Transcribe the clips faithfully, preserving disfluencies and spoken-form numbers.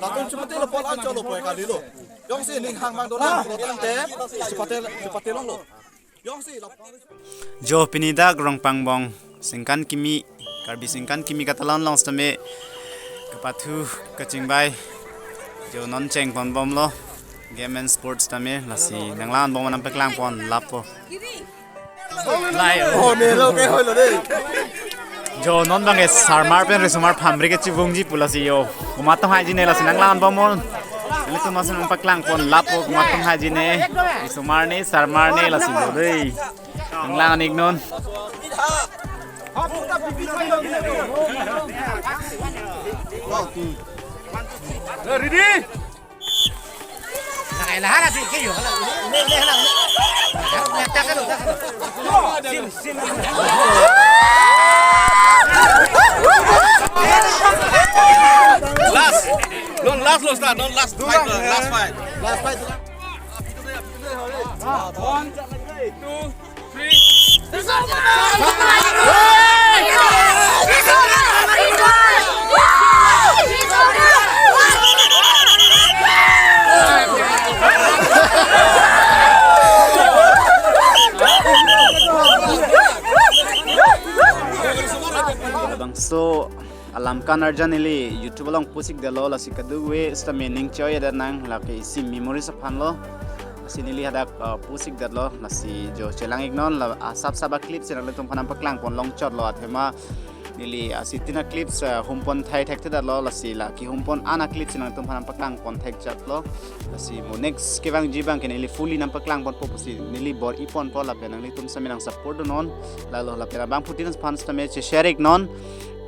Latum chepate lo, pol an cholo poi kalilo. Jongsi ning hang mang dolang lo tangte, chepate, chepate longlo. Jongsi la Jo pini dak Rongpangbong Singkan Kimi, Karbi Singkan Kimi Katalon along sitame kapathu kachingbai jo non chengponbomlo, game and sports tame, lasi nanglangbom nangpaklangpon lapo. Lai. Oh, ne lo ke hoi lo de. Jo non bang ke sarmar pen risomar phamri kechibungji pu lasi jo. Komat tong haiji ne lasi nanglangbom non. Nelitum masi nangpaklangpon lapo, komat tong haiji ne. Risomar ne, sarmar ne lasi jo de. Nanglang-ik non. Ready? Last. Non last lo, start. Non last fight. Last fight. Last fight. One, two, three. Labangso alam kan arjan neli YouTube along post-ikdetlo, lasi kadokave sitame ning choi adat nang, lake isi memories aphanlo. Lasi neli hadak, uh, post-ikdetlo, lasi jo chelang-ik non, la asap sap a-clip si nanglitum aphan nangpaklangpon longchotlo, athema neli, uh, isi tin a-clips, uh, humpon thai thekthedetlo, lasi la kehumpon an a-clip si nanglitum aphan nangpaklangpon thekchotlo. Lasi mo next kevangji abang ke neli fully nangpaklangponpo pusi neli bor-iponpo, lapen nanglitum sitame nang support do non. Lalo lapen abangphutin aphan sitame che-share-ik non.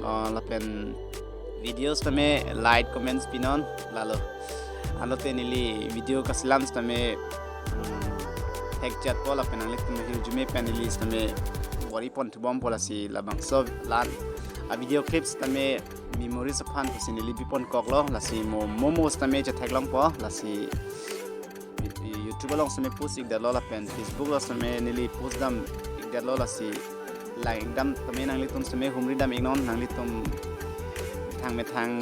Uh, lapen videos tame like, comments pinon, lalo. Anlote neli video kasilam sitame, mm, thekchotpo lapen nanglitum hirjume pen neli sitame bor-iponthubompo, lasi labangso la a-video clips tame memories aphan pusi neli biponkoklo, lasi mo momo sitame chetheklongpo, lasi YouTube along sitame post-ikdetlo lapen Facebook along sitame neli post dam-ikdetlo, lasi lang-ik dam tame nanglitum sitame humri dam-ik non, nanglitum methang methang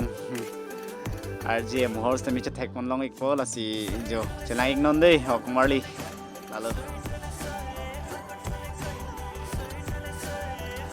R J mohor sitame chethekpon long-ikpo, lasi jo chelang-ik non de, ok marli. Lalo.